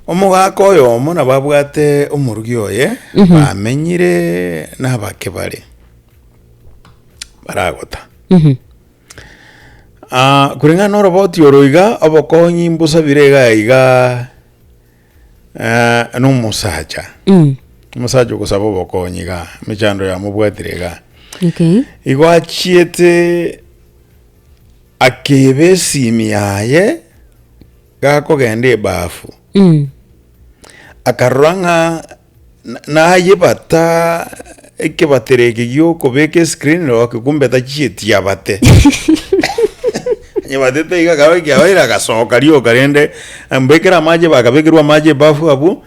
Omogaka oyomo nabo abwate omorugi oye, bamenyire nabake bare, baragota. Ah, kulingana na oroboti oro iga, obokonyi mbosabire iga iga na omosacha. Omosacha ogosaba obokonyi iga, emechando yamobwatire iga. Okay. Igo achiete akeba esimi yaye gakogenda ebafu. Akarora ng'a na- nayebata ekebatero eke giokobeka escreen lock kumbe tachieti abate. Anyebatete iga akaba ekiabaire agasoka rioka rende mbekere amache bakabekerwa amache ebafu abwo,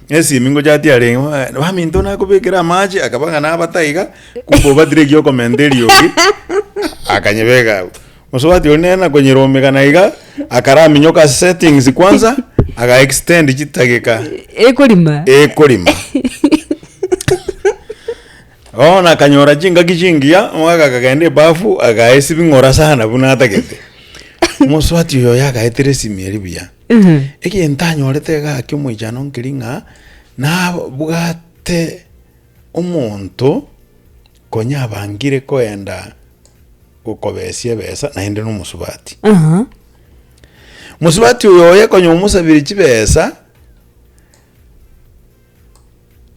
esimi ngochati arenge baminto nakobekera amache akaba ng'a nabata iga, kumbe obatire ekiokomenta eriogi, akanyebeka abwo. Mosubati oria nere nakonyeromegana iga, akaraminyoka ase settings kwanza, aga extend chitageka Ekorima. ekorima. Bono akanyora chingaki chingiya, omogaka akagenda ebafu, agaesibi ng'ora sana buna atagete. Omosubati oyo oye agaetera esimi eria buya. Egento anyorete iga gaki omoichano nkeri ng'a, nabwate omonto konya abangire koenda gokobesia ebesa naende nomosubati. Aha. Mosubati oyo oye konya omosabire chibesa,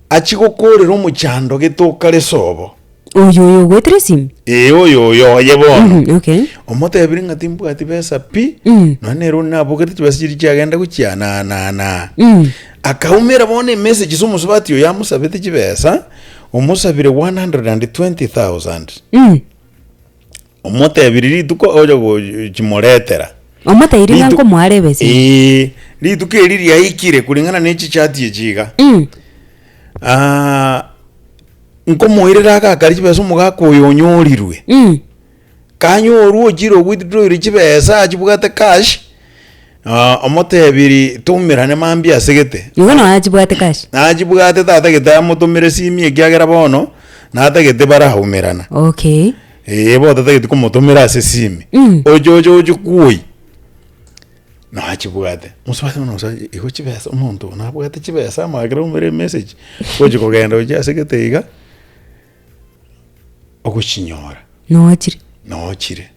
achie gokorera omochando gete okare sobo. Oyo oyo ogwetire esimi? Ee oyo oyo oye bono. Mhm, okay. Omotebire ng'a timbwati besa pi, Mm. nonya nere nabogete chibesa chiria chiagenda gochia na na na. Mm. Akaumera bono emessage ase omosubati oyo amosabete chibesa, omosabire 120,000. Mm. Omotebirie rituko oche gochimoretera. Omotebirie ng'a Ritu- nkomoare ebesa eye. Ee, rituko eri riaikire kulingana ne chichati echi iga. Mm. Ah, nkomoirera agakari chibesa omogaka oyo onyorirwe. Mm. Kanyorwa ochire owithdrawire chibesa achibwate cash, ah, omotebiri toumerane mambia ase gete. Igo nonya achibwate cash. Nachibwate tatagete amotomere simi ekiagera bono, natagete baraumerana. Okay. Ee bono tatageti komotomera ase esimi. Mm. Oche oche oche kwoi, nachibwate. Mosubati bono osa igo chibesa omonto oyo nabwate chibesa amo ekero aumera emessage, ogochi kogenda gochia ase gete iga, ogochinyora. Nochire. Nochire.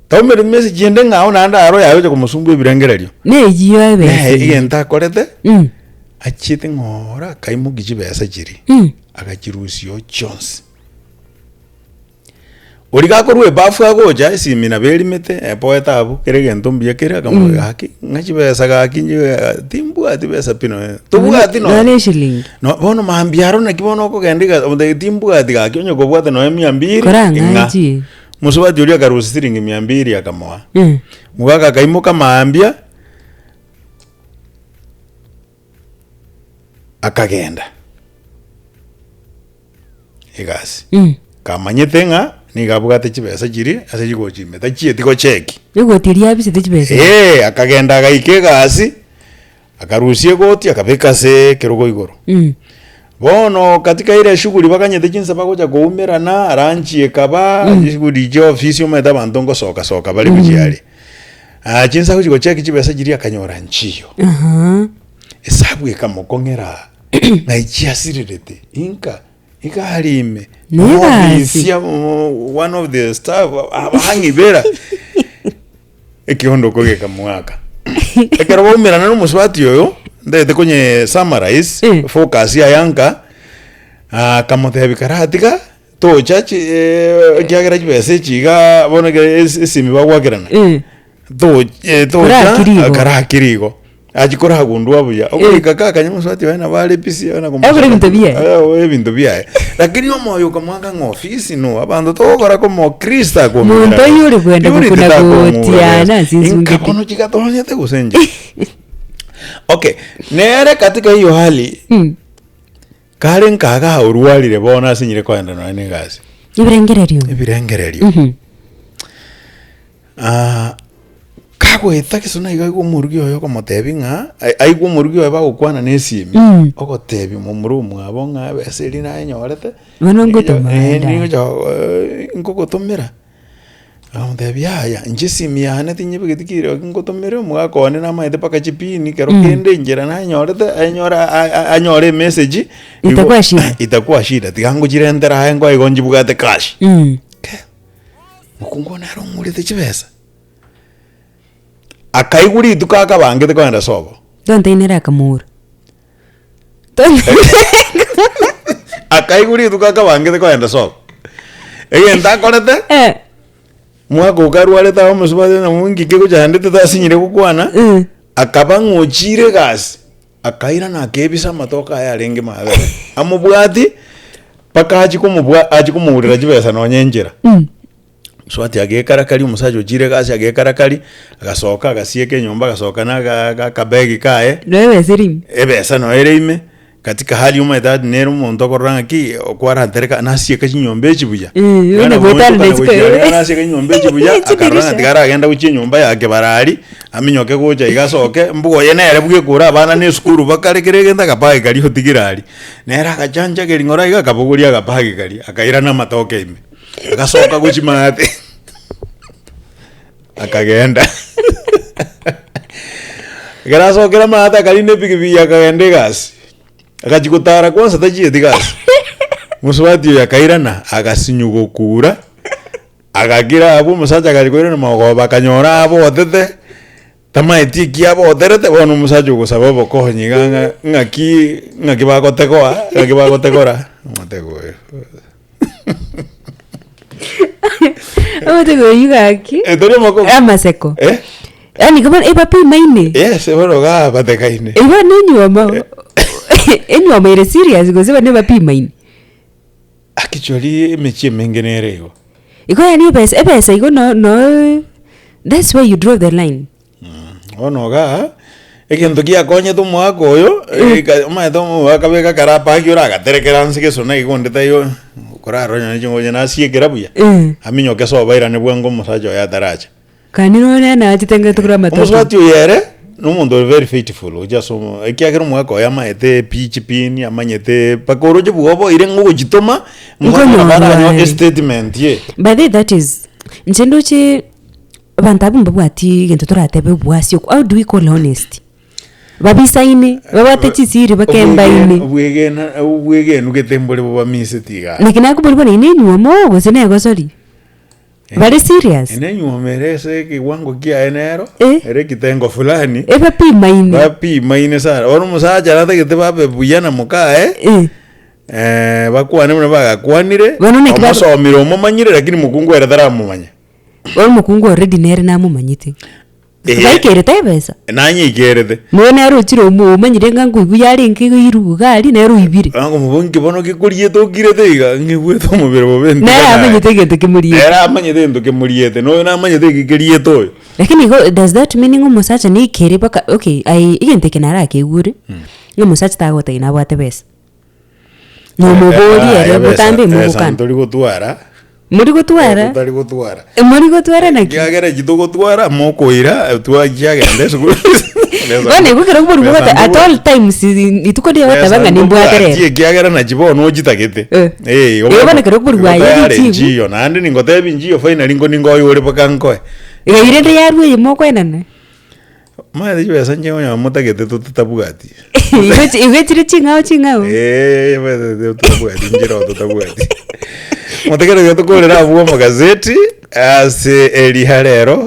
Taumera emessage ende ng'ao naende aro yaye ocha komosumbua ebirengererio. Neyio ebesa Neye eyio. egento akorete, Mm. achiete ng'ora akaimokia chibesa chiria, Mm. agachirusia oo chionsi. Oria gakorwa ebafu agocha esimi nabo erimete eboete abwo kera egento mbuya kere akamobeka gaki ng'a chibesa gaki inche timbwati besa pi nonya tobwati Nonya nonya na eshilingi. no bono mambia aro naki bono okogenda iga omotebi timbwati gaki onye kobwate nonya mia mbiri Korang'aa ing'a. chie. Mosubati oria akarusia siringi mia mbiri akamoa. Mm. Mogaka akaimoka mambia, akagenda egasi. Mm. Kamanyete ng'a nigo abwate chibesa chiria ase chigochi ime tachieti gocheki. Egoti eria abisete chibesa. Ee, akagenda agaika egasi, akarusia egoti akabeka ase ekerogo igoro. Mm. Bono katika ere eshughuli baganyete chinsa bagocha koumerana, lunch ekaba, chishughuli chia ofisi omanyete abanto ngosoka soka bare gochia are. Ah, chinsa agochi gocheki chibesa chiria akanyora nchiyo. Ahaa. Esabu ekamokong'era ng'ai chiasirerete inka egari ime Negasi. ofisi ya one of the staff abang'ibera ekiondo kogekamoaka ekero baumerana na omosubati oyo ntagete konye summarize Eh. focus yaye nka akamotebia karatiga tocha chi ekiagera chibesa echi igaa bono ekero esi esimi bagwakerana Eh. to- tocha Korakiri igo. karakiri igo achi koragundua buya ogoika kakanya omosubati oye nabo are busy ona Agore ebinto biaye. ebinto biaye lakini omoyo okamwaka ng'a ofisi no abanto togokora koma okristo akomera Monto oyio ore kwenda Purity gokuna takomura gotiana besa. ase ensungeti. Inka bono chigatonyete gose nche okay nere katika hiyo hali Mm. Kare nkaga orwarire bono ase nyire koenda nonya na egasi. Ebirengererio. Ebirengererio. Mhm. Ah, kagoeta gesona iga aigwe omorugi oye okomotebia ng'a ai- aigwe omorugi oye bagokwana na esimi, Mm. ogotebia momura omwabo ng'a ebesa eria nayenyorete, Bono ngotoma eh, enda. nigocha nkogotomera. Akamotebia yaya, inche esimi yane tinyebegeti kiroki ngotomere omogaka one namaete mpaka chipini kero kende enchera nanyorete anyore anyore emessage igo Itakuwa shida. itakuwa shida tiga ngochirentere aye nkoe igo nchibwate cash. Ke, mokungu one nere ong'urete chibesa. Akaigwa rituko akabangete kogenda sobo. Tontainere akamoura. Akaigwa rituko akabangete kogenda sobo. Egento akorete, Eh, mwaka okarwarete abe omosubati ng'a ng'iki kegochandete tasinyire gokwana, Mm. akaba ng'a ochire egasi, akairana akebisa amatoke aye arenge mabere. Amobwati, mpaka achie komobwa achie komourera chibesa nonye enchera. Mm. Mosubati agekarakari omosacha ochire egasi agekarakari, agasoka agasieka enyomba agasoka na aga akabegi kaye, Noe ebesa ere ime. ebesa noyo ere ime, katika hali omanyete ati nere omonto okorora ng'aki okwaratereka nasieka chinyomba echi buya. Eh, Bono buna goetana goonchoka na isiko gochia aria nasieka chinyomba echi buya, Chidirisha. akarora ng'a tiga aragenda gochia enyomba ya kebarari, aminyoke gocha iga asoke, mbuga oye nere bwekure abana na esukuru bakare kera egento akabagi karia otigire aria. Nere agachanchageria ng'ora iga akabogoria akabagi karia, akairana amatoke ime. Agasoka gochia maate, akagenda. Ekero asokire maate akarina epikipiki akagenda egasi, agachia gotara kwanza tachieti gasi, mosubati oyo akairana agasinywa gokura, agakira abwo omosacha akari koirana magogoba akanyora abotete, tamaeti eki aboterete, bono omosacha ogosaba obokonyi iga ng'a ng'aki ng'aki bagotegoa ng'aki bagotegora, omotego oyo. Omotego oyio gaki. Eh, tori omoko- Amaseko. Eh? Yaani kama ebapimaine. Yes, bono iga batekaine. Igo nenyuomo. Enyuomo ere serious gose bane bapimaine. Actually emechie emenge nere igo. Igo yaani ebesa ebesa igo no no that's where you draw the line. Bono igaa, egento giakonyete omwaka oyo, eka omanyete akabeka akarapa aki oragaterekera nse gesona iga onde taiyo, okorara onye chingo onye nasiekera buya, aminyoke sobo airane bwango omosacha oye ataracha. Kani nonye nachete ngete korwa amatoke. Omosubati oyo ere, na omonto ore very faithful gochia ase omo ekiagera omogaka oye amaete epichi pin, amanyete mpaka oroche bwobo ire ng'a ogochitoma, omogaka Nkonyora nabo aranyore are. estatement ye. By the way that is, inche ndoche abanto abwo mbabwati egento toratebe obwasi okwo, how do we call honesty? Babisaine, babwate chisiri bakembaine. Obwegena obwegenu gete mbore bobamiseti igaa. Naki nakoboria bono eye nenywomo gose negosori? Bare serious? Enenywomo ere ase ekiwango kiaye nero, Eh. ere ekitengo fulani, Ebapimaine. bapimaine sana. Bono omosacha natagete babe buya na mokaye, Eh. bakwane buna bagakwanire, Bono naki ba- omosomire omomanyire lakini mokungu ere taramomanya. Bono omokungu already nere namomanyete. Eh. Baikerete ebesa. Nanyeikerete. Moyo nere ochire omo omanyire ng'a nkoigwa yarenge iga iruga aria nere oibire. Akomoboria nki bono gekoriete okirete iga, ng'igwete omobere bobe ntiga Nere naye. amanyete egento kemoriete. Nere amanyete egento kemoriete, na oyo namanyete eki keriete oyo. Lakini igo does that mean ng'a omosacha naikere mpaka okay aye egento eke narakegure, ng'a omosacha tagotebia nabwate besa. Nomoborie ere botambe Ebesa mogokana. ntori gotwara. Mori gotwara? Totari gotwara. Mori gotwara naki? Ekiagera eki togotwara mokoira twachiagenda esukuru. Bono igo ekero oborwa Besa bogoteba at ntobwati. all times rituko riria ogoteba ng'a nimbwate rero. Ekiagera nachi bono ochitagete. Eh. Eh, Igo bono ekero okorwa aye tayari richibu. nchiyo naende ningotebi nchiyo finally ngo ningoyore mpaka nkoe. Iga rende yarwa eye mokoenana. Omanyete chibesa inche onye motagete totabwati. Igo chi- igo chire ching'ao ching'ao. Eh, omanyete totabwati inchera oo totabwati. Motegereri tokorera abwo omogazeti ase eriha rero.